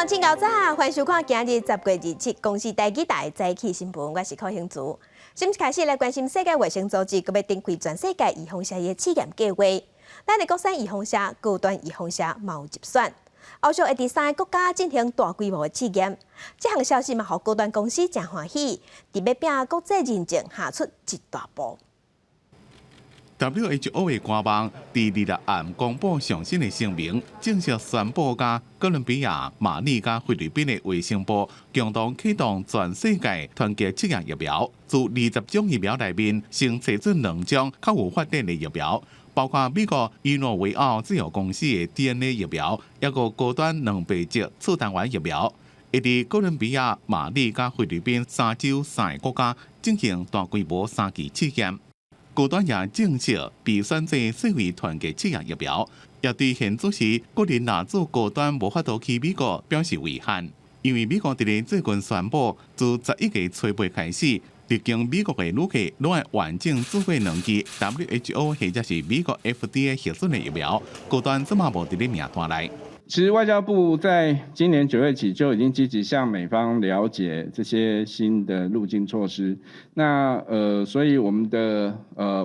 眾請𠢕早，歡迎收看今日10月27公視台語台早起新聞，我是柯興祖。先開始來關心世界衛生組織，閣欲展開全世界預防射的試驗計劃。咱的國產預防射、高端預防射嘛有入選，後續會佇三个國家進行大規模的試驗。這項消息嘛，予高端公司誠歡喜，佇欲拼國際認證下出一大步。 WHO 的官網佇26暗公布上新的聲明，正式宣布，佮哥倫比亞、馬里佮菲律賓的衛生部共同啟動全世界團結試驗疫苗，自20種疫苗內面，先測準兩種較有發展的疫苗，包括美國伊諾維奧製藥公司的 DNA 疫苗，抑閣高端兩倍劑次單元疫苗，會佇哥倫比亞、馬里佮菲律賓三洲三个國家進行大規模三期試驗。高端也正式被選做世衛團結試驗疫苗，也對現主時國人若注高端無法度去美國表示遺憾，因為美國佇咧最近宣布，自11月初八開始，入境美國的旅客攏愛完整注過兩劑 WHO 或者是美國 FDA 核准的疫苗，高端這馬無佇咧名單內。其實外交部在今年9月起就已經積極向美方了解這些新的入境措施。那所以我們的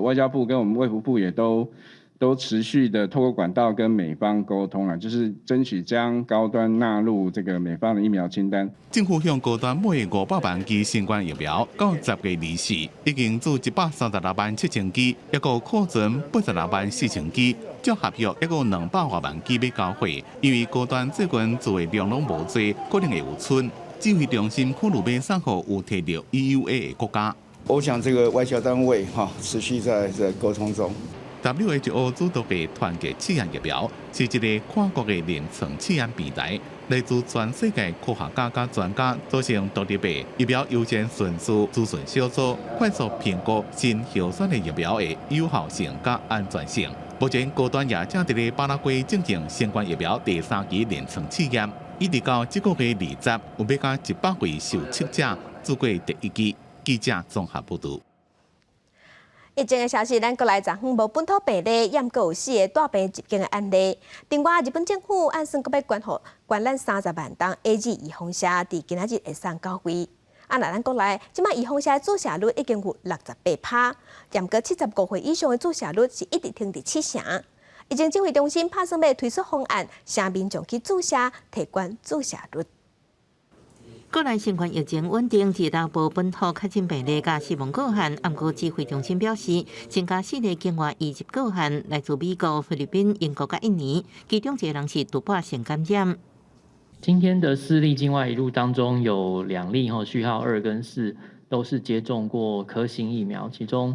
外交部跟我們衛福部也都持續的透過管道跟美方溝通啦，就是爭取將高端納入這個美方的疫苗清單。政府向高端買500萬劑新冠疫苗，到10月24已經注136.67萬劑，抑閣庫存86萬4千劑。照合約抑閣200外萬劑欲交貨，因為高端最近做的量攏無濟，可能會有賰。指揮中心考慮欲送予有提著 EUA 的國家。我想這個外交單位哈持續在溝通中。 WHO 主導的團結試驗疫苗是一个跨國的臨床試驗平台，來自全世界科學家佮專家組成獨立的疫苗優先順序諮詢小組，快速評估新候選的疫苗的有效性佮安全性。目前高端也正佇咧巴拉圭進行新冠疫苗第三期臨床試驗，一直到這個月20，有欲到100位受測者注過第一劑。記者綜合報導。疫情的消息，咱閣來查訪無本土病例，猶閣有四个帶病入境的案例。另外，日本政府按算閣欲捐予捐咱30萬筒 AZ 預防射，佇今仔日會送到位。啊，若咱國內，這擺預防射注射率已經有68%，毋過75歲以上的注射率是一直停佇七成。疫情指揮中心拍算欲推出方案，請民眾去注射，提懸注射率。國內新冠疫情穩定，二六無本土確診病例佮死亡個案。毋過指揮中心表示，增加四例境外移入個案，來自美國、菲律賓、英國佮印尼，其中一個人是突破性感染。今天的四例境外移入當中，有兩例吼序號2跟4都是接種過科興疫苗，其中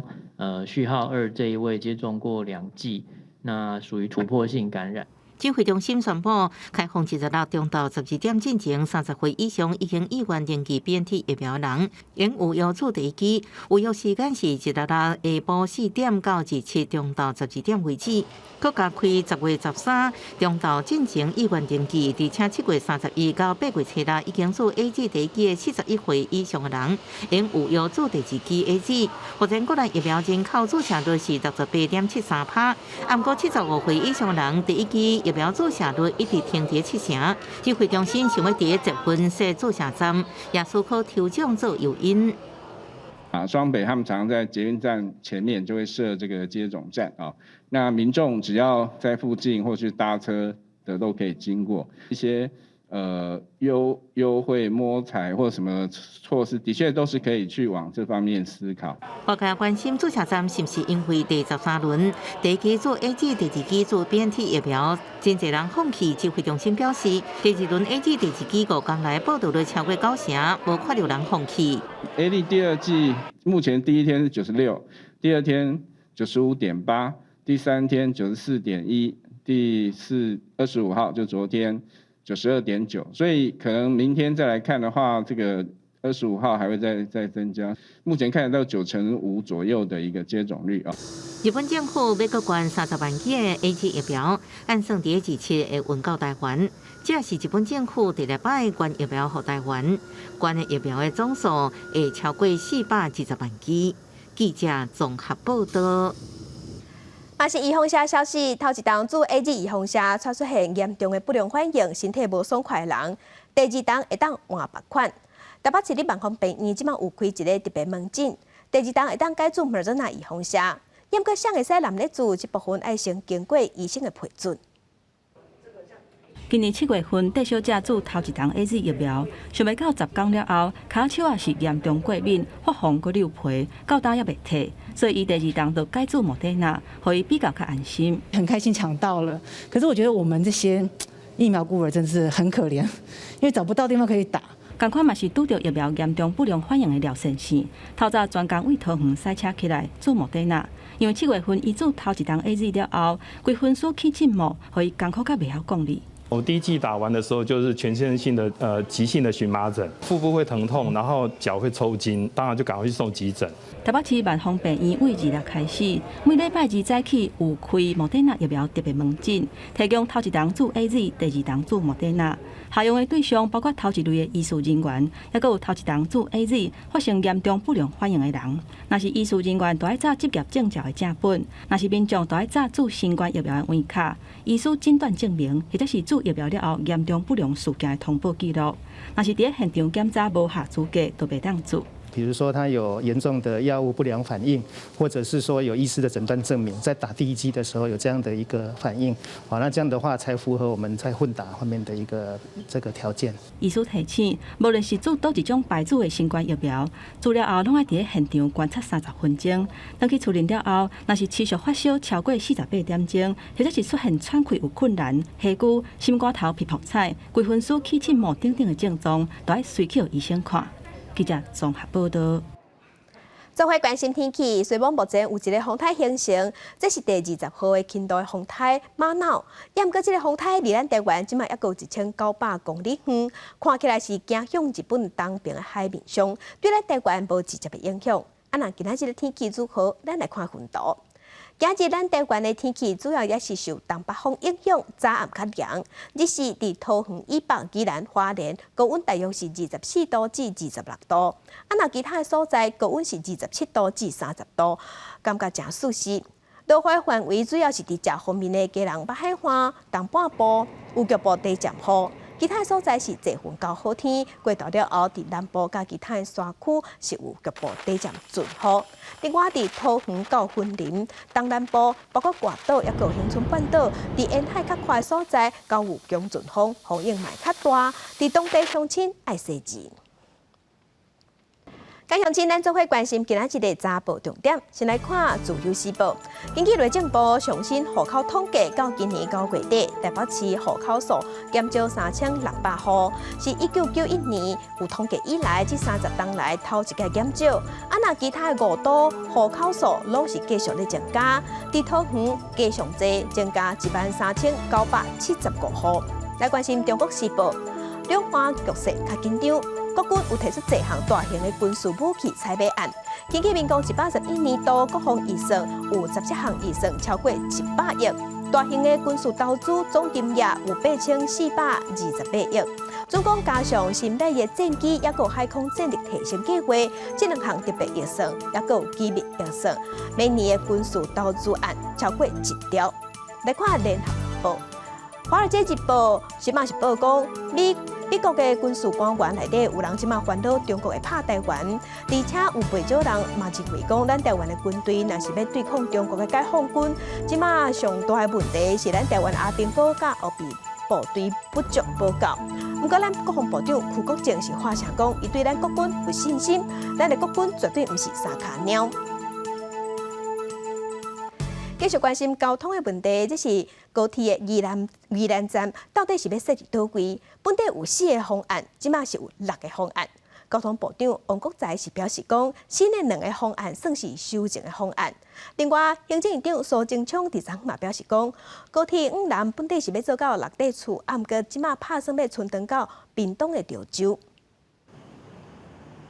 序號二這一位接種過兩劑，那屬於突破性感染。指揮中心宣布，開放26中晝12點進前，30歲以上已經意願登記 BNT 疫苗人，應預約注第一劑。預約時間是26下晡4點到27中晝12點為止。閣加開10月13中晝進前意願登記，而且7月31到8月初六已經注 AZ 第一劑的71歲以上的人，應預約注第二劑 AZ。目前國內疫苗人口注射率是68.73%，毋過75歲以上的人第一劑疫苗注射率一直停佇七成。指揮中心想欲佇10月設注射站，也思考抽獎做誘因。啊，雙北他們常常在捷運站前面就會設這個接種站啊，那民眾只要在附近或是搭車的都可以經過一些優惠摸彩或什麼措施，的確都是可以去往這方面思考。外界關心注射站是毋是因為第十三輪第一劑注 AZ，第二劑注 BNT 疫苗，真濟人放棄。指揮中心表示，第二輪 AZ 第二劑五工來報到率超過九成，無看著人放棄。 AZ 第二劑目前第一天是96，第二天95.8，第三天94.1，第四25號就昨天92.9，所以可能明天再來看的話，這個二十五號還會再增加。目前看得到95%左右的一個接種率啊。日本政府欲閣捐30萬劑的 AZ 疫苗，按算佇27會運到台灣。這是日本政府第二擺捐疫苗予台灣，捐的疫苗的總數會超過420萬劑。記者綜合報道。嘛是預防射消息，頭一冬注 AZ 預防射，煞出現嚴重的不良反應，身體無爽快的人，第二筒會當換別款。台北市立萬芳病院這馬有開一个特別門診，第二筒會當改注莫德納預防射，毋過啥會使濫咧注，這部分愛先經過醫生的批准。今年七月份，戴小姐注頭一筒 AZ 疫苗，想袂到十工了後，跤手仔是嚴重過敏，發紅閣溜皮，到今猶袂退，所以伊第二筒就改注莫德納，予伊比較較安心。很開心搶到了，可是我覺得我們這些疫苗孤兒真是很可憐，因為找不到地方可以打。仝款嘛是拄著疫苗嚴重不良反應的廖先生，透早專工為桃園駛車起來注莫德納，因為七月份伊注頭一筒 AZ 了後，規身軀起振膜，予伊艱苦甲袂曉講字。我第一劑打完的時候，就是全身性的急性的蕁麻疹，腹部會疼痛，然後腳會抽筋，當然就趕快去送急診。台北市萬芳病院為二六開始，每禮拜二早起有開莫德納疫苗特別門診，提供頭一筒注 AZ，第二筒注莫德納。效用的對象包括頭一類的醫事人員，抑閣有頭一筒注 AZ 發生嚴重不良反應的人。若是醫事人員，就愛紮執業證照的正本；若是民眾，就愛紮注新冠疫苗的黃卡、醫師診斷證明，或者是注疫苗了後嚴重不良事件的通報記錄。若是佇現場檢查無合資格，就袂當注。比如說他有嚴重的藥物不良反應，或者是說有醫師的診斷證明，在打第一劑的時候有這樣的一個反應，好，那這樣的話才符合我們在混打方面的一個這個條件。醫師提醒，無論是注佗一種牌子的新冠疫苗，注了後攏愛佇現場觀察三十分鐘。轉去厝裡了後，若是持續發燒超過四十八點鐘，或者是出現喘氣有困難、下跛、心肝頭皮破彩、規身軀起振膜等等的症狀，都愛隨去予醫生看。記者綜合報道。做伙關心天氣，雖罔目前有一個風颱形成，這是第二十號的輕度風颱瑪瑙。毋過這个風颱離咱台灣這馬猶閣有一千九百公里遠，看起來是行向日本東邊的海面上，對咱台灣無直接的影響。啊，若今仔日的天氣如何？咱來看雲圖。今日咱台灣的天氣主要也是受東北風影響，早暗較涼。日時佇桃園以北、宜蘭花蓮，高溫大約是二十四度至二十六度。啊，若其他的所在高溫是二十七度至三十度，感覺誠舒適。落雨範圍主要是佇遮方面的基隆北海岸、東半部有局部短暫雨。其他所在是濟雲到好天，過晝了後，佇南部佮其他的山區是有局部短暫陣雨。另外，佇桃園到雲林東南部，包括外島，抑閣有恆春半島，佇沿海較闊的所在，較有強陣風，風湧嘛會較大。佇當地鄉親愛細緻。各鄉親，咱做伙關心今仔日的早報重點。先來看《自由時報》，根據內政部上新戶口統計，到今年九月底，台北市戶口數減少三千六百戶，是一九九一年有統計以來，這三十冬來頭一擺減少。啊，若其他的五都戶口數攏是繼續咧增加，佇桃園加上濟增加一萬三千九百七十五戶。來關心《中國時報》，兩岸局勢較緊張。國軍有提出這項大型的軍事武器採買案。根據民國一百一十一年度國防預算有十七項預算超過一百億，大型的軍事投資總金額有八千四百二十八億。總共加上新買的戰機，抑閣有海空戰力提升計劃，這兩項特別預算，抑閣有機密預算，每年的軍事投資案超過一兆。來看聯合報，華爾街日報這馬是報講美。美國的軍事官員內底有人這馬煩惱中國會拍台灣，而且有袂少人嘛認為講，咱台灣的軍隊若是欲對抗中國的解放軍，這馬上大的問題是咱台灣阿兵哥佮後備部隊不足無夠。毋過咱國防部長邱國正是發聲講，伊對咱國軍有信心，咱的國軍絕對毋是三跤貓。繼續關心交通的問題，這是高鐵的宜蘭宜蘭站到底是欲設佇佗位？本底有四個方案，這馬是有六個方案。交通部長王國材是表示講，新的兩個方案算是修正的方案。另外，行政院長蘇貞昌佇昨昏嘛表示講，高鐵往南本底是欲做到六塊厝，啊，毋過這馬拍算欲伸長到屏東的潮州。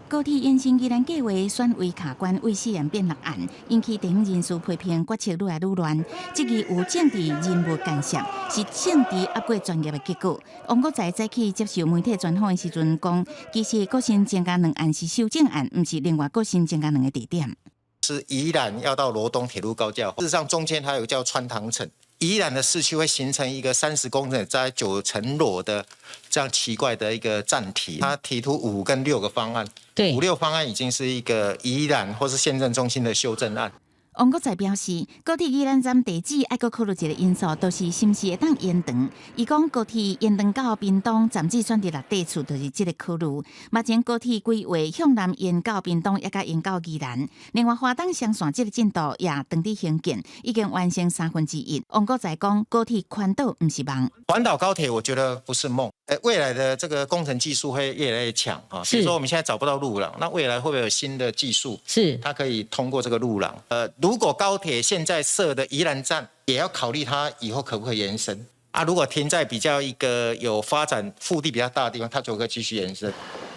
高鐵延伸宜蘭計劃選位卡關，為四案變六案，引起地方人士批評決策愈來愈亂，質疑有政治人物干涉，是政治壓過專業的結果。王國材早起接受媒體專訪的時陣講，其實閣新增加兩案是修正案，毋是另外閣新增加兩个地點。是宜蘭要到羅東鐵路高架，事實上中間還有個叫川塘城，宜蘭的市區會形成一個30公里在9層樓的這樣奇怪的一個站體。他提出五跟六個方案，五六方案已經是一個宜蘭或是縣政中心的修正案。王國材表示，高鐵宜蘭站地址愛閣考慮一個因素，就是是毋是會當延長。伊講高鐵延長到屏東，站址選佇六塊厝，就是這個考慮。目前高鐵規劃向南延到屏東，也佮延到宜蘭。另外，花東雙線這個進度也正佇興建，已經完成1/3。王國材講，高鐵環島毋是夢。環島高鐵，我覺得不是夢。未來的這個工程技術會越來越強啊。比如說，我們現在找不到路廊，那未來會不會有新的技術？它可以通過這個路廊。如果高鐵現在設的宜蘭站，也要考慮它以後可不可以延伸啊？如果停在比較一個有發展腹地比較大的地方，它就可以繼續延伸。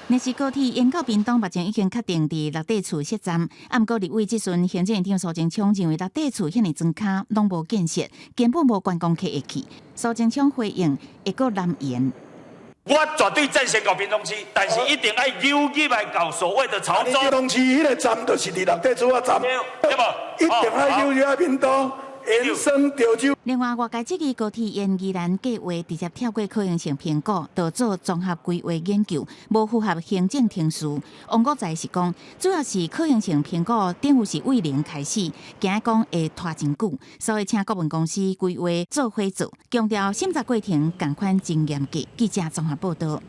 若是高鐵延到屏東，目前已經確定佇六塊厝設站。啊，毋過立委質詢行政院長蘇貞昌認為六塊厝遐爾莊跤攏無建設，根本無觀光客會去。蘇貞昌回應會閣南延。我絕對贊成到屏東市，但是一定愛扭入來到所謂的潮州。屏東市彼個站就是佇六塊厝仔站，對無？一定愛扭入來屏東，延伸潮州。另外，外界質疑高鐵延宜蘭計劃直接跳過可行性評估，就做綜合規劃研究，無符合行政程序。王國材是講，主要是可行性評估等於是為零開始，驚講會拖真久，所以請顧問公司規劃做伙做，強調審查過程仝款真嚴格。記者綜合報道。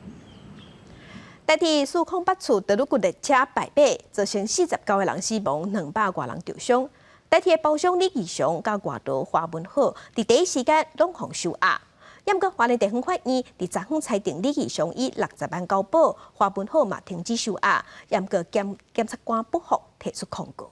台鐵408處德魯固列車敗火，造成49個人死亡，200外人受傷。台鐵包商李義祥佮外勞華文好，佇第一時間攏予收押。毋過花蓮地方法院佇昨昏裁定李義祥以60萬交保，華文好嘛停止收押。毋過檢察官不服，提出抗告。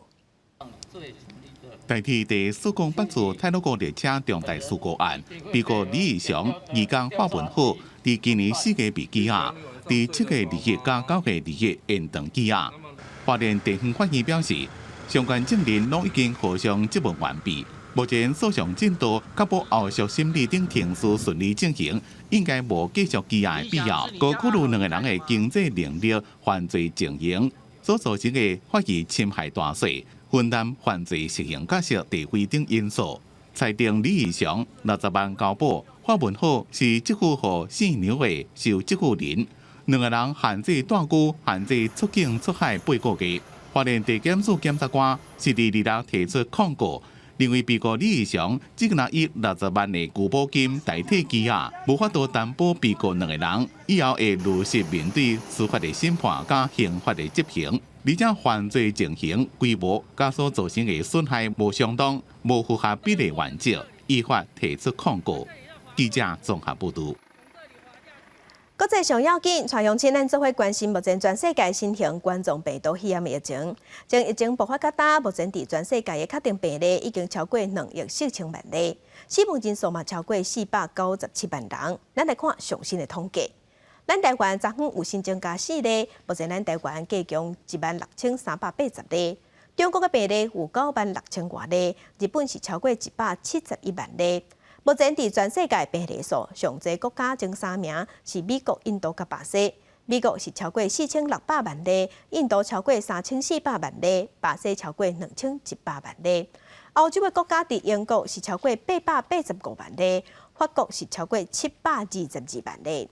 台鐵第408次太魯閣列車重大事故案，被告李義祥、義工華文好，佇今年4月被羈押，佇7月2日佮9月2日延長羈押。花蓮地方法院表示，相關證人攏已經互相質問完畢，目前訴訟進度確保後續審理等程序順利進行，應該無繼續羈押的必要。閣考慮兩個人的經濟能力、犯罪情形所造成的法益侵害大細、分擔犯罪實刑角色地位等因素，裁定李義祥60萬交保，華文好是給付予姓劉的受給付人，兩個人限制帶拘、限制出境出海八個月。花蓮地檢署檢察官是佇2日提出抗告，認為被告李義祥只能以60萬的具保金代替羈押，無法度擔保被告兩個人以後會如實面對司法的審判佮刑法的執行，而且犯罪情形、規模佮所造成的損害無相當，無符合比例原則，依法提出抗告。記者綜合報導。國際上要緊，帶鄉親咱做伙關心目前全世界新型冠狀病毒肺炎的疫情。從疫情爆發到今，目前佇全世界的確診病例已經超過2億4千萬例，死亡人數嘛超過497萬人。咱來看上新的統計，咱台灣昨昏有新增加四例，目前咱台灣計共16,380例。中國的病例有9萬6千外例，日本是超過171萬例。目前佇全世界病例數上濟國家前三名是美國、印度佮巴西。美國是超過4600萬例，印度超過3400萬例，巴西超過2100萬例。歐洲的國家佇英國是超過885萬例，法國是超過722萬例。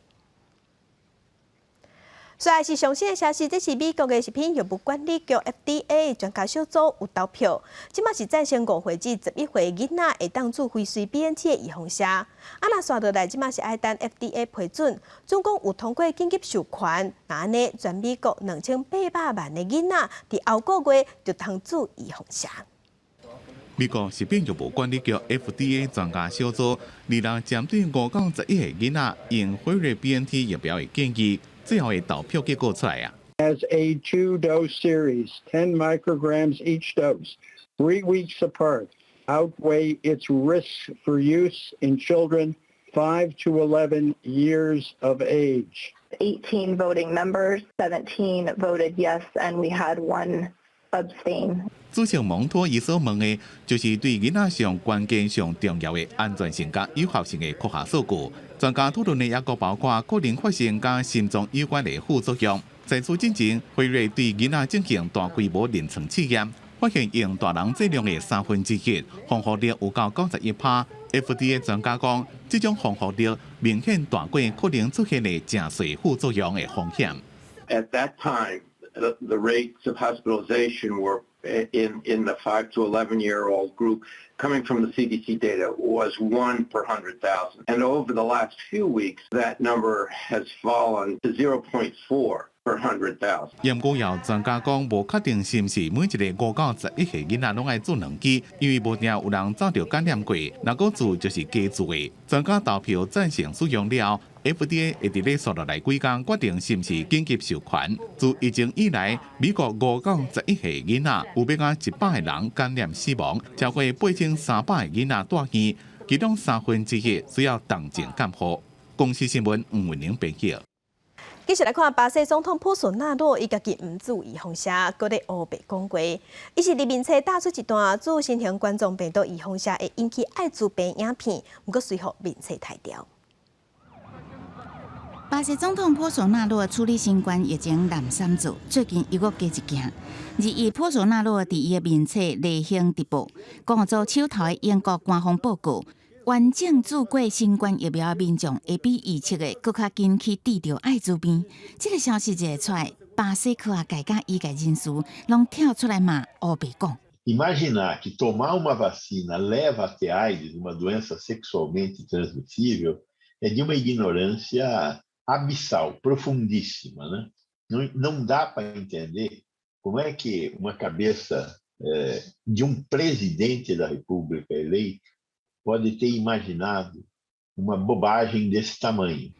煞來是上新的消息，這是美國的食品藥物管理局 FDA 專家小組有投票，這馬是贊成5歲至11歲囡仔會當注輝瑞 BNT 的預防射。啊，若煞落來，這馬是愛等 FDA 批准，總共有通過緊急授權，若按呢，全美國2800萬的囡仔佇後個月就通注預防射。美國食品藥物管理局 FDA 專家小組，二日針對5到11歲囡仔用輝瑞 BNT 疫苗的建議，最後的投票結果出來啊。 As a two-dose series, 10 micrograms each dose, 3 weeks apart, outweigh its risks for use in children 5 to 11 years of age. 18 voting members, 17 voted yes, and we had one abstain. 主席蒙托伊所問的，就是對囡仔上關鍵、上重要的安全性佮有效性的科學數據。專家討論的抑閣包括可能發生佮心臟有關的副作用。在此進前，輝瑞對囡仔進行大規模臨床試驗，發現用大人劑量的1/3，防護力有到91%。FDA 專家講，這種防護力明顯大過可能出現的誠濟副作用的風險。 At that time, the rates of hospitalization were in the 5 to 11 year old group coming from the CDC data was 1 per 100,000. And over the last few weeks, that number has fallen to 0.4 per 100,000. 毋過有專家講，無確定是毋是每一个5到11歲囡仔攏愛注兩劑，因為無定有人早著感染過，若閣注就是加注的。專家投票贊成使用了，FDA 會佇咧紲落來幾工決定是毋是緊急授權。自疫情以來，美國5到11歲囡仔有欲到100個人感染死亡，超過8300個囡仔蹛院，其中1/3需要重症監護。公視新聞吳文玲編輯。繼續來看巴西總統波索納洛，伊家己毋注預防射，閣咧烏白講話。伊是佇面冊打出一段注新型冠狀病毒預防射會引起愛滋病影片，毋過隨予面冊刣掉。巴西總統波索納洛處理新冠疫情濫三做，最近又閣加一件。二一波索納洛佇伊的面冊例行直播，講做手頭的英國官方報告。完整注過新冠疫苗的民眾會比預測的閣較緊去得著愛滋病。這個消息一出來，巴西科學界佮醫界人士攏跳出來罵烏白講。 Imaginar que tomar uma vacina leva a ter AIDS, uma doença sexualmente transmissível, é de uma ignorância abissal, profundíssima, né? Não, não dá para entender como é que uma cabeça de um presidente da República eleito pode ter imaginado uma bobagem desse tamanho.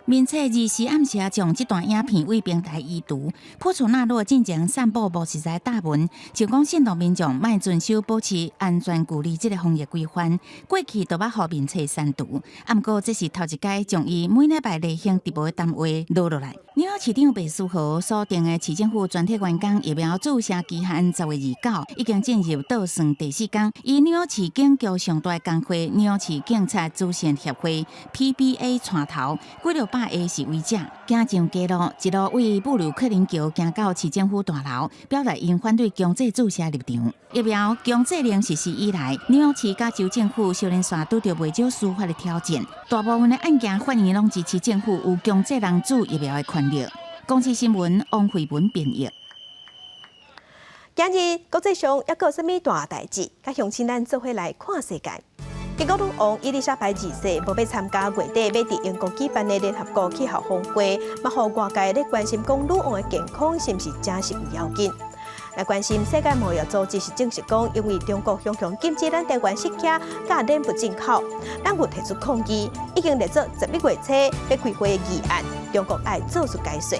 面冊24暗時將這段影片對平台移除。波索納洛進前散布無實在貼文，就講煽動民眾莫遵守保持安全距離這个防疫規範，過去都捌予面冊刪除。毋過這是頭一擺將伊每禮拜例行直播的談話錄落來。紐約市長白思豪鎖定的市政府全體員工疫苗注射期限10月29，已經進入倒算第四工。以紐約市警局上大工會紐約市警察慈善協會 PBA 帶頭，幾落百个示威者行上街路，一路對布魯克林橋行到市政府大樓，表達𪜶反對強制注射立場。疫苗強制令實施以來，紐約市佮州政府相連紲拄著袂少司法的挑戰，大部分的案件法院攏支持政府有強制人注疫苗的權力。公視新聞王慧文編譯。今日國際上猶閣有啥物大代誌？佮鄉親咱做伙來看世界。英國女王伊麗莎白二世無欲參加月底欲佇英國舉辦的聯合國氣候峰會，嘛予外界咧關心講女王的健康是毋是真是有要緊？來關心世界貿易組織是證實講，因為中國強強禁止咱台灣釋迦佮蓮霧進口，咱有提出抗議，已經列做11月初欲開會的議案，中國愛做出解說。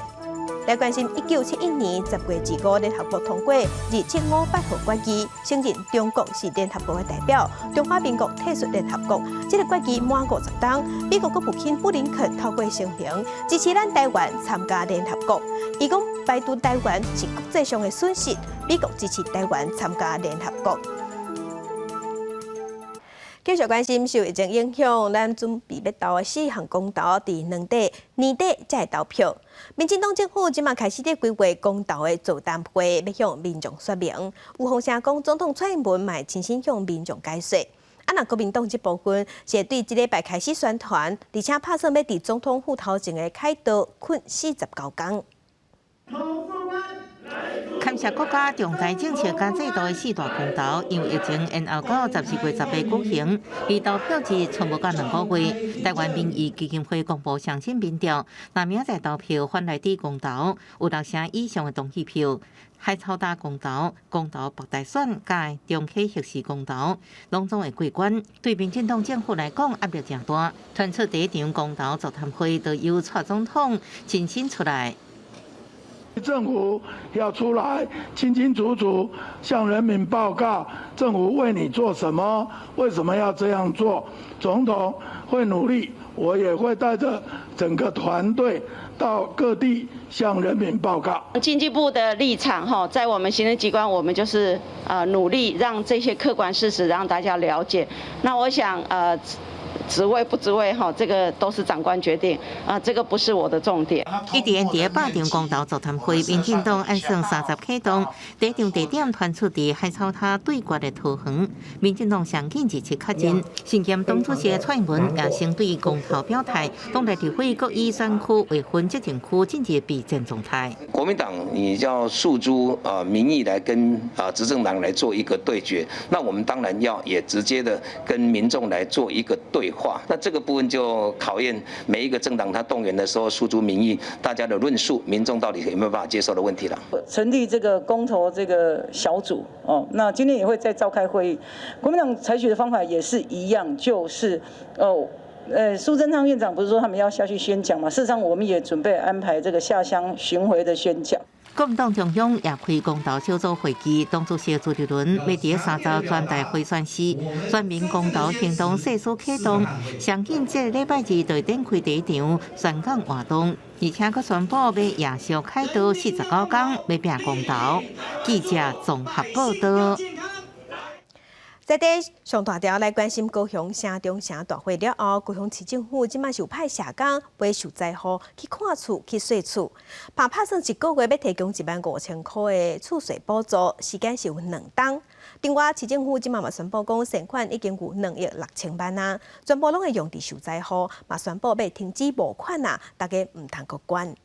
來關心1971年10月25，聯合國通過2758號決議，承認中國是聯合國的代表，中華民國退出聯合國。這个決議滿50冬，美國國務卿布林肯透過聲明支持咱台灣參加聯合國。伊講排除台灣是國際上的損失，美國支持台灣參加聯合國。繼續關心受疫情影響，咱準備欲投的四項公投，佇年底年底才會投票。民進黨政府這馬開始佇規劃公投的座談會，欲向民眾說明。有風聲講，總統蔡英文嘛會親身向民眾解說。啊，若國民黨這部分是對這禮拜開始宣傳，而且拍算欲佇總統府頭前的凱道睏49工。牽涉國家重大政策佮制度的四大公投，因為疫情延後到12月10日舉行，離投票日賰無到2個月。台灣民意基金會公布上新民調，若明仔載投票反來佇公投，有六成以上的同意票。海草礁公投、公投北大選佮中溪核四公投，攏總會過關。對民進黨政府來講，壓力誠大。傳出第一場公投座談會，就由蔡總統親身出來。政府要出來清清楚楚向人民報告，政府為你做什麼，為什麼要這樣做？總統會努力，我也會帶着整個團隊到各地向人民報告。經濟部的立場，哈，在我們行政機關，我們就是努力讓這些客觀事實讓大家了解。那我想，職位不職位哈，這個都是長官決定啊，這個不是我的重點。一直佇百場公投座談會，民進黨按算30啟動，第一場地點傳出佇海草灘對決的桃園，民進黨上緊日期確認，身兼黨主席的蔡英文也先對公投表態，黨內立委閣依選區劃分責任區進入備戰狀態。國民黨你要訴諸啊民意來跟啊執政黨來做一個對決，那我們當然要也直接的跟民眾來做一個對話，那這個部分就考驗每一個政黨他動員的時候訴諸民意，大家的論述，民眾到底有沒有辦法接受的問題了。成立這個公投這個小組哦，那今天也會再召開會議。國民黨採取的方法也是一樣，就是哦，蘇貞昌院長不是說他們要下去宣講嘛？事實上，我們也準備安排這個下鄉巡迴的宣講。國民黨中央也開公投小組會議，黨主席朱立倫欲佇30全代會宣示，全民公投行動勢須啟動，上緊這個禮拜二就會展開第一場宣講活動，而且閣宣布欲延續開到49工，欲拼公投。記者綜合報道。在這上大條來關心高雄城中城大火了後，高雄市政府這擺是有派社工陪受災戶去看厝、去洗厝，拍拍算一個月欲提供15,000箍的厝稅補助，時間是有2冬。另外，市政府這擺嘛宣布講，善款已經有2億6千萬啊，全部攏會用佇受災戶，嘛宣布欲停止募款啊，大家毋通閣捐。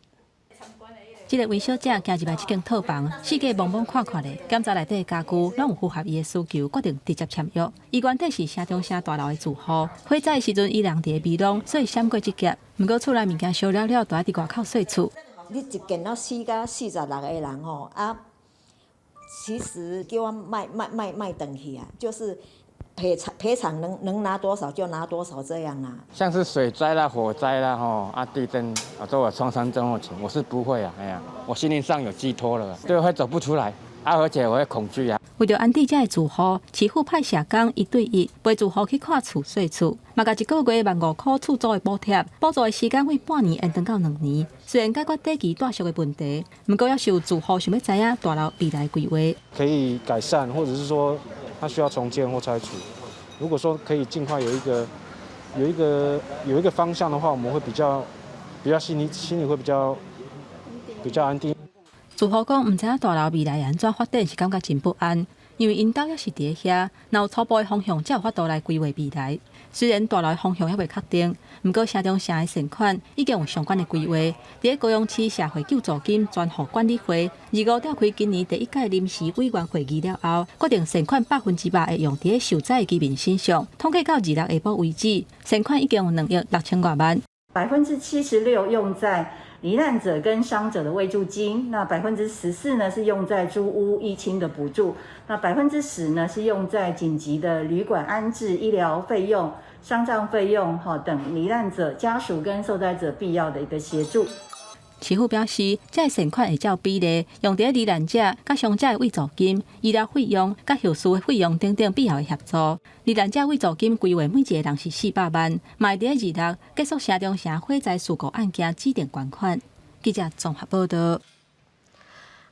這个魏小姐行入來這間套房，四界摸摸看看咧，檢查內底家具攏有符合伊的需求，決定直接簽約。伊原底是城中城大樓的住戶，火災的時陣伊人佇个美濃，所以閃過一劫。毋過厝內物件燒了了，就愛佇外口稅厝。你一間了死甲46個人吼啊，其實叫我賣賣賣賣轉去啊，就是賠償賠償能拿多少就拿多少這樣啊。像是水災啦、火災啦、吼啊地震啊都有創傷症候群，我是不會啊，哎呀，我心靈上有寄託了，對，會走不出來，啊，而且我會恐懼啊。為著安置這的住戶，市府派社工一對一陪住戶去看厝、洗厝，嘛共一個月15,000箍厝租的補貼，補助的時間為半年延長到2年。雖然解決短期住宿的問題，毋過猶是有住戶想欲知影大樓未來規劃。可以改善，或者是說它需要重建或拆除。如果說可以盡快有一個方向的話，我們會比較心裡會比較安定。住戶講，毋知影大樓未來會按怎發展，是感覺真不安，因為𪜶兜猶是佇遐，若有初步的方向，才有法度來規劃未來。雖然大樓的方向猶未確定，毋過城中城的善款已經有相關的規劃。佇高雄市社會救助金專戶管理會25召開今年第一屆臨時委員會議了後，決定善款100%會用佇受災的居民身上。統計到26下晡為止，善款已經有2億6千外萬。 76%用在罹難者跟傷者的慰助金，那14%呢是用在租屋一清的補助，那10%呢是用在緊急的旅館安置、醫療費用、喪葬費用哈等罹難者家屬跟受災者必要的一個協助。市府表示，這善款會照比例用佇罹難者、佮傷者的慰助金、醫療費用、佮後事的費用等等必要的協助。罹難者慰助金規劃每一個人是400萬，嘛會佇26結束城中城火災事故案件指定捐款。記者綜合報道。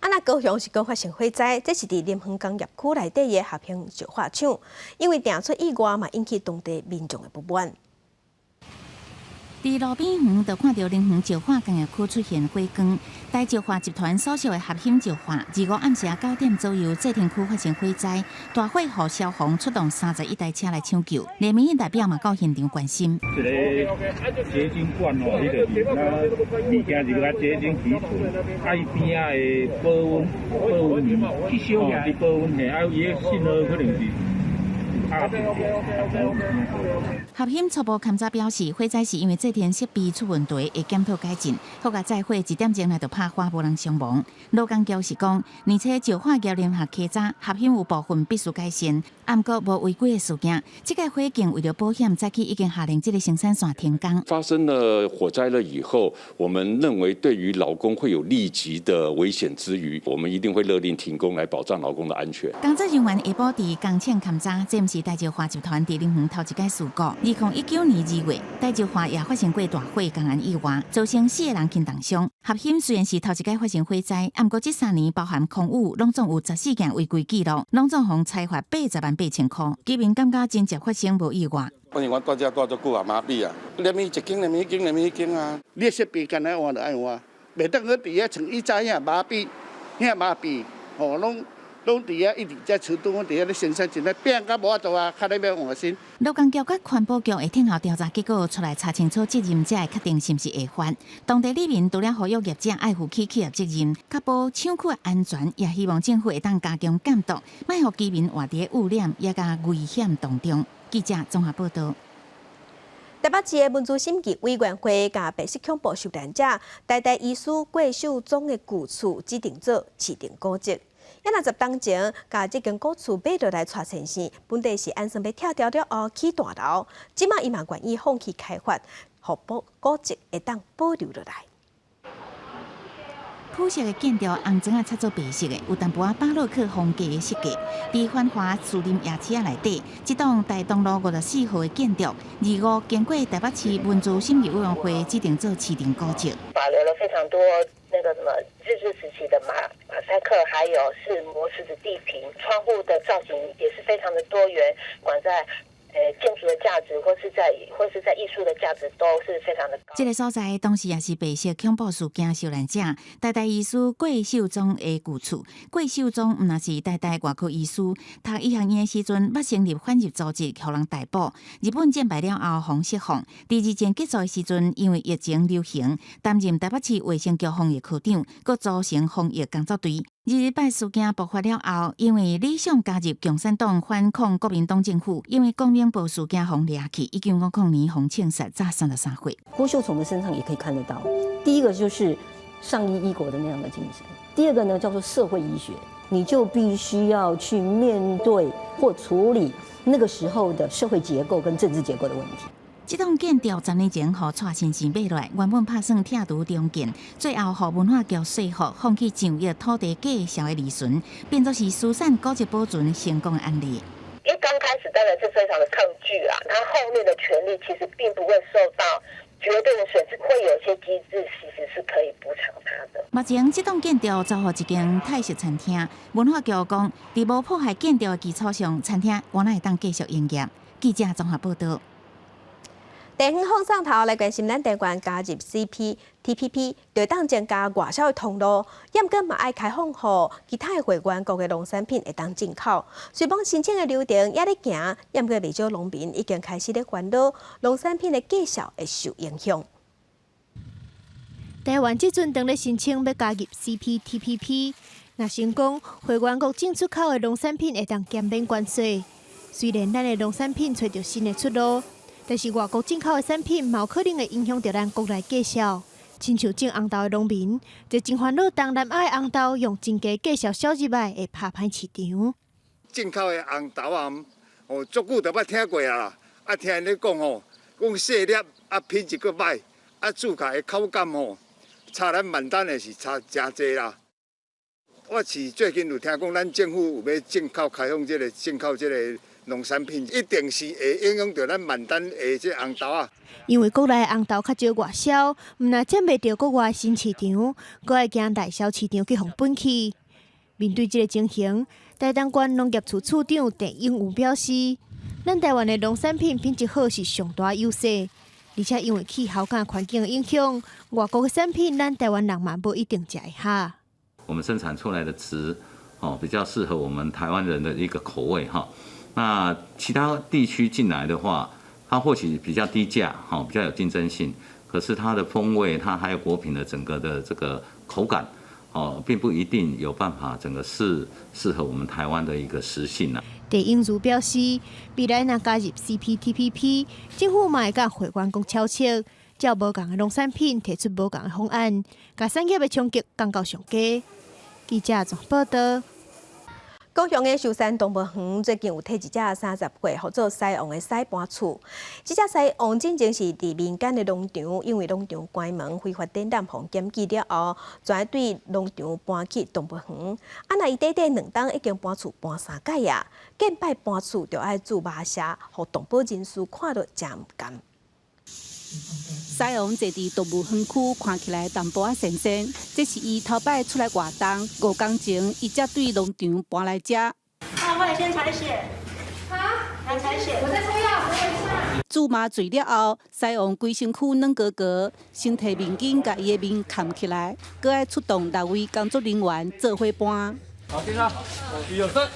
啊，若高雄是閣發生火災，這是佇林園工業區內底的合興石化廠，因為定出意外嘛，引起當地民眾的不滿。佇路邊遠就看著林園石化工業區出現火光，台石化集團所屬的合興石化，25暗時9點左右，製程區發生火災，大火予消防出動31台車來搶救，連民意代表嘛到現場關心。一个結晶罐哦，彼就是咱物件入來結晶提純，啊伊邊仔的保溫棉，去燒起，保溫嘿，啊伊的信號可能是。合興初步勘查表示，火災是因為製程設備出問題，會檢討改進。好佳哉火一點鐘內就拍火，無人傷亡。勞工局是講，而且石化業聯合稽查，合興有部分必須改善，毋過無違規的事件。這個火警為著保險，早起已經下令這個生產線停工。發生了火災了以後，我們認為對於勞工會有立即的危險之餘，我們一定會勒令停工來保障勞工的安全。工作人員下晡佇工廠勘查，這毋是是大石化集團佇林園頭一擺事故。2019年2月，大石化也發生過大火工安意外，造成四个人輕重傷。合興雖然是頭一擺發生火災，毋過這3年包含空雨，攏總有14件違規記錄，攏總予裁罰80萬8千箍。居民感覺真正發生無意外。反正阮蹛遮蹛足久啊，麻痹啊，連伊一間連伊一間連伊一間啊。你的設備敢若換就愛換，袂當閣佇遐像以前遐麻痹，遐麻痹吼，攏攏佇遐一直在厝拄，佇遐咧生產，真咧變甲無法度啊，較咧欲換新。勞工局佮環保局會聽候調查結果出來查清楚責任，才會確定是毋是會罰。當地里民除了呼籲業者愛負起企業責任，確保廠區安全，也希望政府會當加強監督，莫予居民活佇污染也佮危險當中。記者綜合報道。台北市的文資審議委員會共白色恐怖受難者台大醫師郭秀宗的舊厝指定做市定古蹟。也若十冬前，共這間古厝買落來蔡先生，本底是按算欲拆掉了後起大樓，這馬伊嘛願意放棄開發，予古蹟會當保留落來。朴色的建築，紅磚仔漆做白色的，有淡薄仔巴洛克風格的設計。佇繁華士林夜市仔內底，這棟大東路54號的建築，二五經過台北市文資審議委員會指定做市定古蹟。保留了非常多那個什麼日治時期的馬賽克，還有是磨石子地坪，窗戶的造型也是非常的多元，管在建築的價值，或是在藝術的價值都是非常的高。這个所在當時也是白色恐怖事件受難者台大醫師郭秀宗的舊厝。郭秀宗毋但是台大外科醫師，讀醫學院的時陣，捌成立反日組織，予人逮捕。日本戰敗了後，予釋放。佇二戰結束的時陣，因為疫情流行，擔任台北市衛生局防疫科長，閣組成防疫工作隊。二二八事件爆發了後，因為理想加入共產黨反抗國民黨政府，因為光明報事件予掠去，1950年予槍殺，才33歲。郭秀崇的身上也可以看得到，第一個就是上醫醫國的那樣的精神，第二個呢叫做社會醫學，你就必須要去面對或處理那個時候的社會結構跟政治結構的問題。這棟建築10年前予蔡先生買落來，原本拍算拆除重建，最後予文化局說服，放棄上億土地價數的利潤，變作是疏散古蹟保存成功的案例。因為剛開始當然是非常的抗拒啊，他後面的權利其實並不會受到絕對的損失，會有些機制其實是可以補償他的。目前這棟建築租予一間泰式餐廳，文化局講，佇無破壞建築的基礎上，餐廳原來會當繼續營業。記者綜合報道。地方放送頭來關心咱台灣加入 CPTPP，就當增加外銷的通路，毋過嘛愛開放予其他的會員國的農產品會當進口。雖罔申請的流程猶咧行，毋過袂少農民已經開始咧煩惱農產品的價數會受影響。台灣這陣當咧申請欲加入 CPTPP，若成功，會員國進出口的農產品會當減免關稅。雖然咱的農產品揣著新的出路。但是外國進口的產品，嘛有可能會影響著咱國內價數。親像種紅豆的農民，就真煩惱東南亞的紅豆用真低價數銷入來，會拍歹市場。進口的紅豆啊，哦，足久就捌聽過啊，啊，聽𪜶咧講吼，講細粒啊，品質閣歹，啊，煮起來的口感吼，差咱萬丹的是差誠濟啦。我是最近有聽講，咱政府有欲進口開放這個進口這個農產品，一定是會影響著咱萬丹的這紅豆仔。因為國內紅豆較少外銷，毋但佔袂著國外新市場，閣會驚內銷市場去予分去。面對這个情形，台東縣農業處處長鄭永武表示，咱台灣的農產品品質好是上大優勢，而且因為氣候佮環境的影響，外國的產品咱台灣人嘛無一定食會合。我們生產出來的質，哦，比較適合我們台灣人的一個口味哈。那其他地區進來的話，它或許比較低價，哈，比較有競爭性，可是它的風味，它還有果品的整個的這個口感，哦，並不一定有辦法整個是適合我們台灣的一個食性啊。鄭永如表示，未來若加入 CPTPP，政府嘛會佮會員國敲策，照無仝的農產品提出無仝的方案，共產業的衝擊降到上低。記者綜報導。國高雄的壽山動物園最近有提一隻30歲，號做獅王的獅搬厝。這隻獅王進前是佇民間的農場，因為農場關門非法展覽，予檢舉了後，轉對農場搬去動物園。啊，若伊短短2冬已經搬厝搬三擺啊，見擺搬厝就愛注麻射，予動保人士看著誠毋甘。獅王坐佇動物園區，看起來淡薄仔神仙。這是伊頭擺出來活動，5工前，伊才對農場搬來遮。啊，我來先採血。啊？來採血。我在抽藥，等我一下。注麻醉了後，獅王規身軀軟膏膏，先提面巾共伊的面崁起來，閣愛出動六位工作人員做伙搬。好，進來，一、二、三。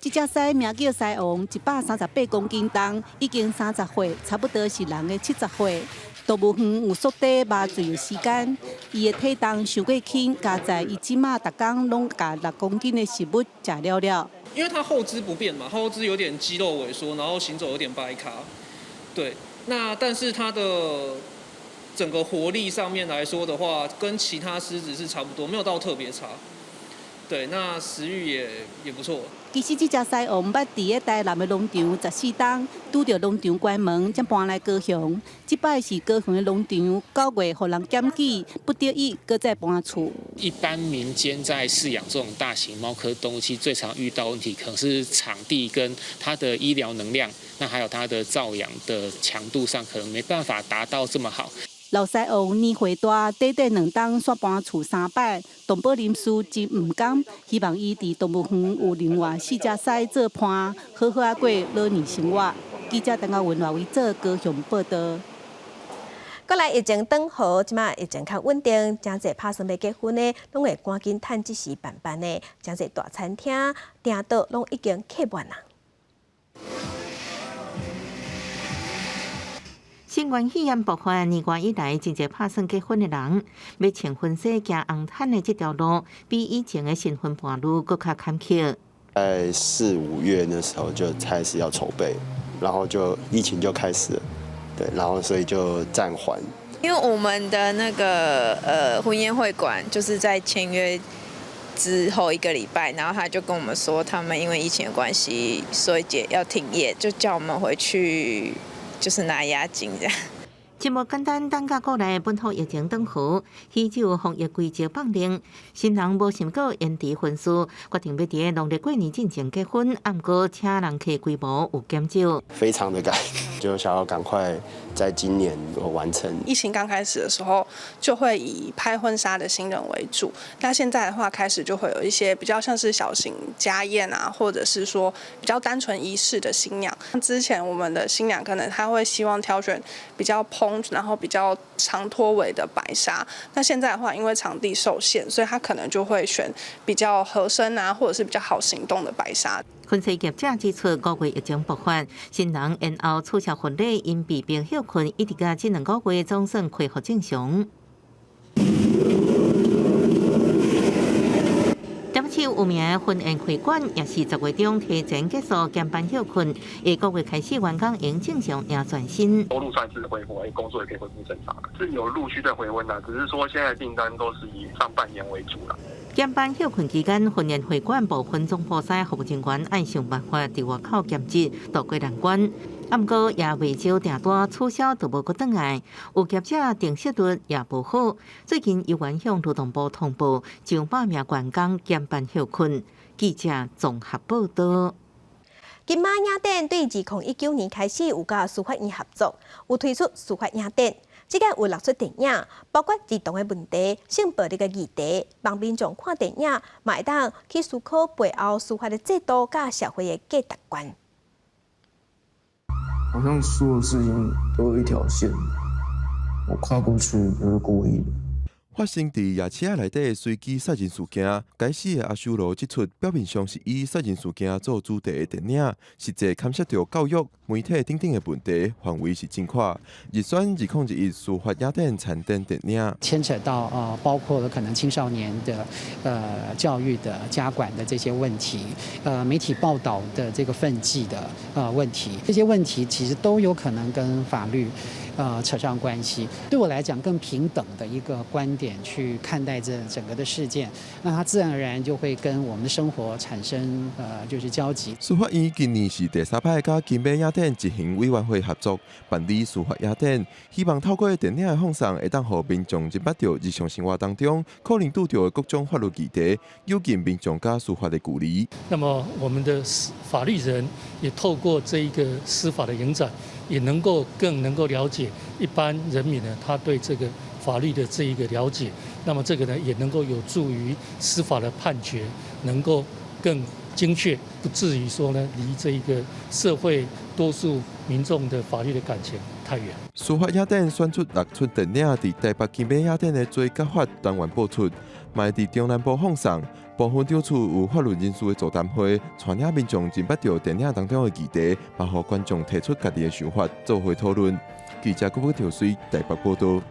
這隻獅名叫獅王，138公斤重，已經30歲，差不多是人的70歲。動物園有縮短麻醉的時間，伊的體重傷過輕，加在伊這馬逐工攏共6公斤的食物食了了。因為它後肢不便嘛，後肢有點肌肉萎縮，然後行走有點掰咖。對，那但是它的整個活力上面來說的話，跟其他獅子是差不多，沒有到特別差。對，那食慾也不錯。其實這隻獅王捌佇咧台南的農場14冬，拄著農場關門，才搬來高雄。這擺是高雄的農場9月予人檢舉，不得已閣再搬厝。一般民間在飼養這種大型貓科動物，其實最常遇到問題，可能是場地跟它的醫療能量，那還有它的照養的強度上，可能沒辦法達到這麼好。老獅王年歲大，短短2冬煞搬厝三擺，動保人士真毋甘，希望伊佇動物園有另外四隻獅做伴，好好仔過老年生活。記者鄧亞文、賴維做高雄報道。過來疫情轉好，這馬疫情較穩定，誠濟拍算欲結婚的，攏會趕緊趁這時辦辦的，誠濟大餐廳、訂桌攏已經客滿啦。新冠肺炎爆發年外以來，真濟拍算結婚的人，欲穿婚紗行紅毯的這條路，比以前的新婚伴侶閣較坎坷。在4、5月那時候就開始要籌備，然後就疫情就開始了，對，然後所以就暫緩。因為我們的那個婚宴會館就是在簽約之後一個禮拜，然後他就跟我們說，他們因為疫情的關係，所以要停業，就叫我們回去。就是拿押金這樣。真無簡單，等甲國內本土疫情轉好，喜酒防疫規則放寬，新人無想過延遲婚事，決定欲佇農曆過年進前結婚，毋過請人客規模有減少。非常的趕，就想要趕快在今年完成。疫情剛開始的時候，就會以拍婚紗的新人為主。那現在的話，開始就會有一些比較像是小型家宴啊，或者是說比較單純儀式的新娘。之前我們的新娘可能她會希望挑選比較蓬，然後比較長拖尾的白紗。那現在的話，因為場地受限，所以她可能就會選比較合身啊，或者是比較好行動的白紗。婚紗業者指出，5月疫情爆發，新人延後取消婚禮，因被迫歇睏，一直到這2個月總算恢復正常。台北市有名的婚宴會館也是10月中提前結束減班歇睏，下個月開始員工會正常也轉薪。收入算是恢復，工作也可以恢復正常，是有陸續在回溫啦，只是說現在訂單都是以上半年為主啦。減班歇睏期間，婚宴會館部分總鋪師服務人員愛想辦法佇外口兼職渡過難關。毋過也袂少訂單取消，就無閣轉來。有業者定席率也無好。最近猶原向勞動部通報，上百名員工減班歇睏。記者綜合報道。金馬影展對2019年開始有佮司法院合作，有推出司法影展。這個有六齣電影，包括兒童的問題、性暴力的議題，幫民眾看電影，嘛會當去思考背後司法的制度佮社會的價值觀。好像所有事情都有一條線，我跨過去不是故意的。發生佇夜市仔內底的隨機殺人事件，該死的阿修羅這齣表面上是以殺人事件做主題的電影，實際牽涉著教育、媒體等等的問題，範圍是真闊。入選2021司法影展參展電影，牽扯到包括了可能青少年的教育的家管的這些問題，媒體報道的這個分際的問題，這些問題其實都有可能跟法律扯上關係。對我來講，更平等的一個觀點去看待這整個的事件，那它自然而然就會跟我們的生活產生就是交集。司法院今年是第三擺佮金馬影展執行委員會合作辦理司法影展，希望透過電影的放送，會當予民眾認捌著日常生活當中可能拄著的各種法律議題，有近民眾佮司法的距離。那麼我們的法律人也透過這一個司法的影展，也能夠更能夠了解一般人民呢，他對這個法律的這一個了解。那麼這個呢，也能夠有助於司法的判決能夠更精確，不至於說呢，離這一個社會多數民眾的法律的感情太遠。司法影展選出六齣電影，佇台北金馬影展的最合法單元播出，嘛會佇中南部放送。部分場次有法律人士的座談會，帶領民眾認捌著電影當中的議題，嘛予觀眾提出家己的想法，做伙討論。記者郭寶條水台北報道。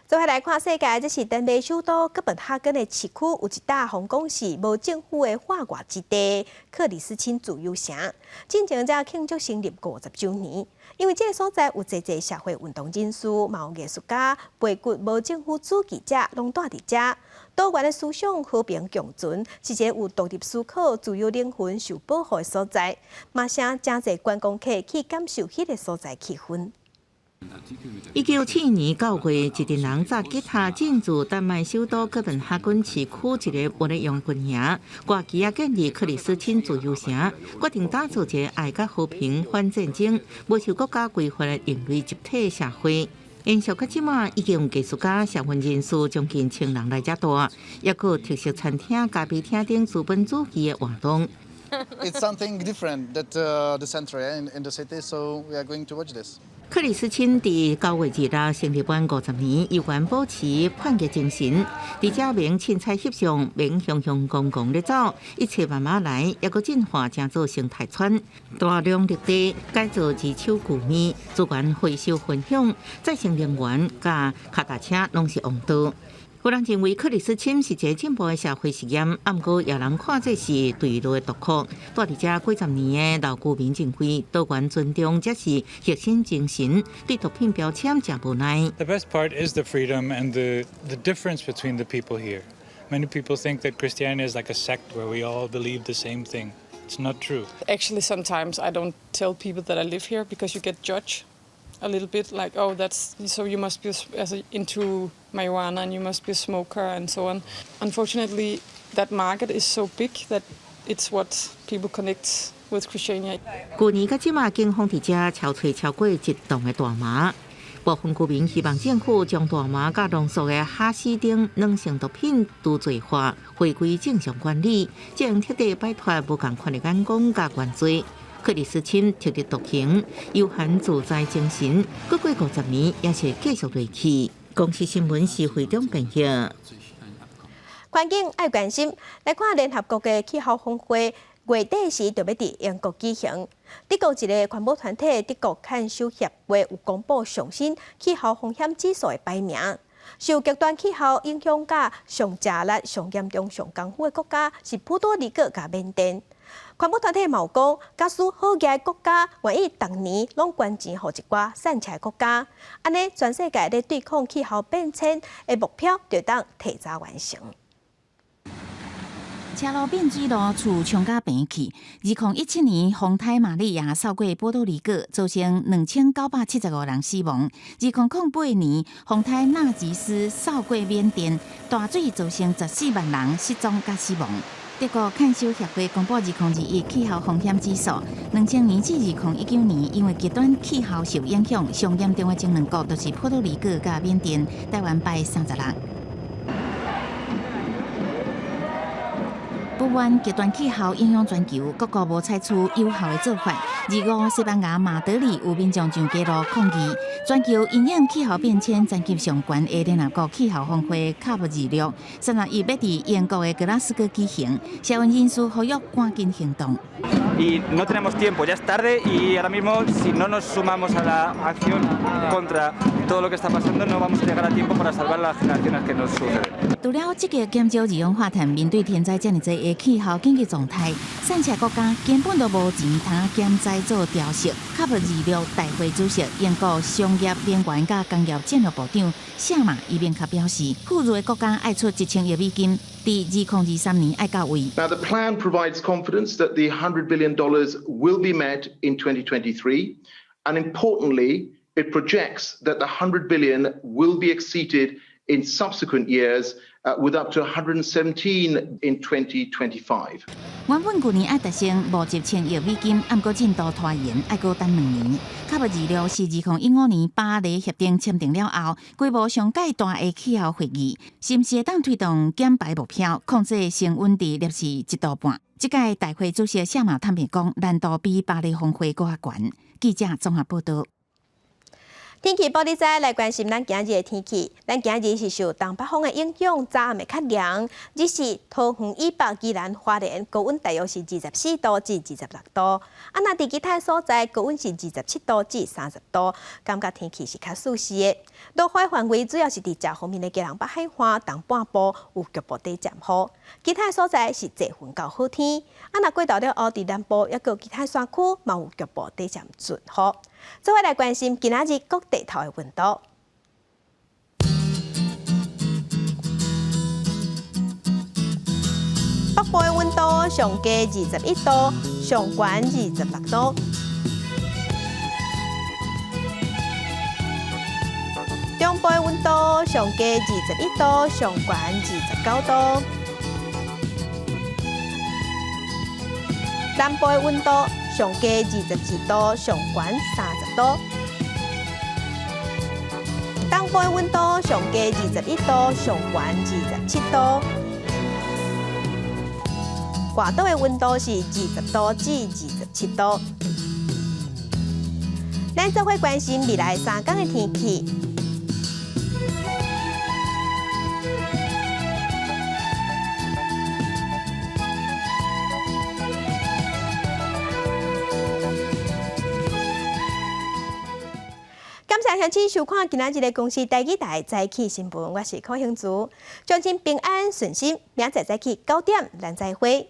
做伙來看世界，這是丹麥首都哥本哈根的市區，有一搭予人講是無政府的法外之地——克里斯欽自由城。進前才慶祝成立50週年，因為這个所在有濟濟社會運動人士，嘛有藝術家、背骨無政府主義者，攏蹛佇遮。多元的思想和平共存，是一个有獨立思考、自由靈魂受保護的所在。嘛，誠濟觀光客去感受彼个所在氣氛。1971年9月，一群人紮吉他進駐丹麥首都哥本哈根市區一个無咧用軍營，掛旗仔建立克里斯欽自由城，決定打造一个愛佮和平反戰爭、無受國家規範的另類集體社會。延續到這馬，已經有藝術家、社運人士將近千人來遮蹛，抑閣有特色餐廳、咖啡廳等資本主義的活動。 It's something different that the center in the city, so we are going to watch this. 克里斯欽佇9月2日成立滿50年，猶原保持叛逆精神，佇遮免凊彩翕相，免雄雄戇戇咧走，一切慢慢來，抑閣進化成做生態村，大量綠地改造二手舊物，資源回收分享，再生能源佮跤踏車攏是王道。有人認為克里斯欽是一个進步的社會實驗，毋過也有人看這是墜落的毒窟。蹛佇遮幾十年的老居民認為，多元尊重才是核心精神，對毒品標籤誠無奈。 The best part is the freedom and the difference between the people here. Many people think that Christiania is like a sect where we all believe the same thing. It's not true. Actually, sometimes I don't tell people that I live here because you get judged a little bit, like, "Oh, that's so you must be into marijuana and you must be a smoker," and so on. Unfortunately, that market is so big that it's what people connect with Christiania. 舊年到這馬，警方佇遮搜揣超過一噸的大麻。部分居民希望政府將大麻佮濃縮的哈希等軟性毒品除罪化，回歸正常管理，這樣徹底擺脫無仝款的眼光佮原罪。克里斯欽特立獨行，悠閒自在精神，閣過50年也是繼續落去。公視新聞是會長編譯。環境愛關心，來看聯合國的氣候峰會，月底時就欲佇英國舉行。德國一个環保團體德國看守協會有公布上新氣候風險指數的排名，受極端氣候影響佮上食力、上嚴重、上艱苦的國家是波多黎各佮緬甸。環保團體嘛有講，假使好額的國家願意逐年攏捐錢予一寡散赤的國家，按呢全世界咧對抗氣候變遷的目標就會當提早完成。車路變水路，厝沖甲平去。2017年，風颱瑪利亞掃過波多黎各，造成2975人死亡。2008年，風颱納吉斯掃過緬甸，大水造成14萬人失蹤佮死亡。德國看守協會公布2021氣候風險指數，2000年至2019年，因為極端氣候受影響，上嚴重的前兩國就是波多黎各佮緬甸，台灣排36。不滿極端氣候影響全球，各國無採取有效的做法。25，西班牙馬德里有民眾上街路抗議，全球因應氣候變遷層級上懸的聯合國氣候峰會 COP26，31欲佇英國的格拉斯哥舉行，社運人士呼籲趕緊行動。 Y no tenemos tiempo, ya es tarde y ahora mismo si no nos sumamos a la acción contra todo lo que está pasando no vamos a llegar a tiempo para salvar las generaciones que nos suceden. 除了積極減少二氧化碳，面對天災遮爾濟的氣氣候緊急狀態，散赤國家根本都無錢通減災做調適。COP26大會主席英國商業、能源佮工業戰略部長謝馬伊明確表示，富裕的國家愛出1000億美金，佇2023年愛到位。 Now the plan provides confidence that the $100 billion will be met in 2023, and importantly, it projects that the 100 billion will be exceeded in subsequent years, with up to 117 in 2025. 原本舊年愛達成50千億美金，毋過進度拖延，愛閣等2年。COP26是2015年巴黎協定簽訂了後，規模上蓋大的氣候會議，是毋是會當推動減排目標，控制升溫佇攝氏1.5度？這屆大會主席謝馬坦白講，難度比巴黎峰會閣較懸。記者綜合報導。天氣報你知，來關心咱今日的天氣。咱今日是受東北風的影響，早暗會較涼。日時桃園以北、宜蘭花蓮高溫大約是24度至26度。啊，若佇其他所在高溫是27度至30度，感覺天氣是較舒適的。落雨範圍主要是佇遮方面的基隆北海岸、東半部有局部短暫雨，其他所在是濟雲到好天。啊，若過晝了後，佇南部抑閣其他山區嘛有局部短暫陣雨。做伙來關心今仔日各地頭的溫度。北部的溫度上低21度，上懸26度。中部的溫度上低21度，上懸29度。南部的溫度上低22度，上懸30度。東部的溫度上低21度，上懸27度。外島的溫度是20度至27度。咱做伙關心未來三工的天氣。感謝鄉親收看今仔日的公視台語台早起新聞，我是柯興竹，祝親平安順心，明仔載早起9點，咱再會。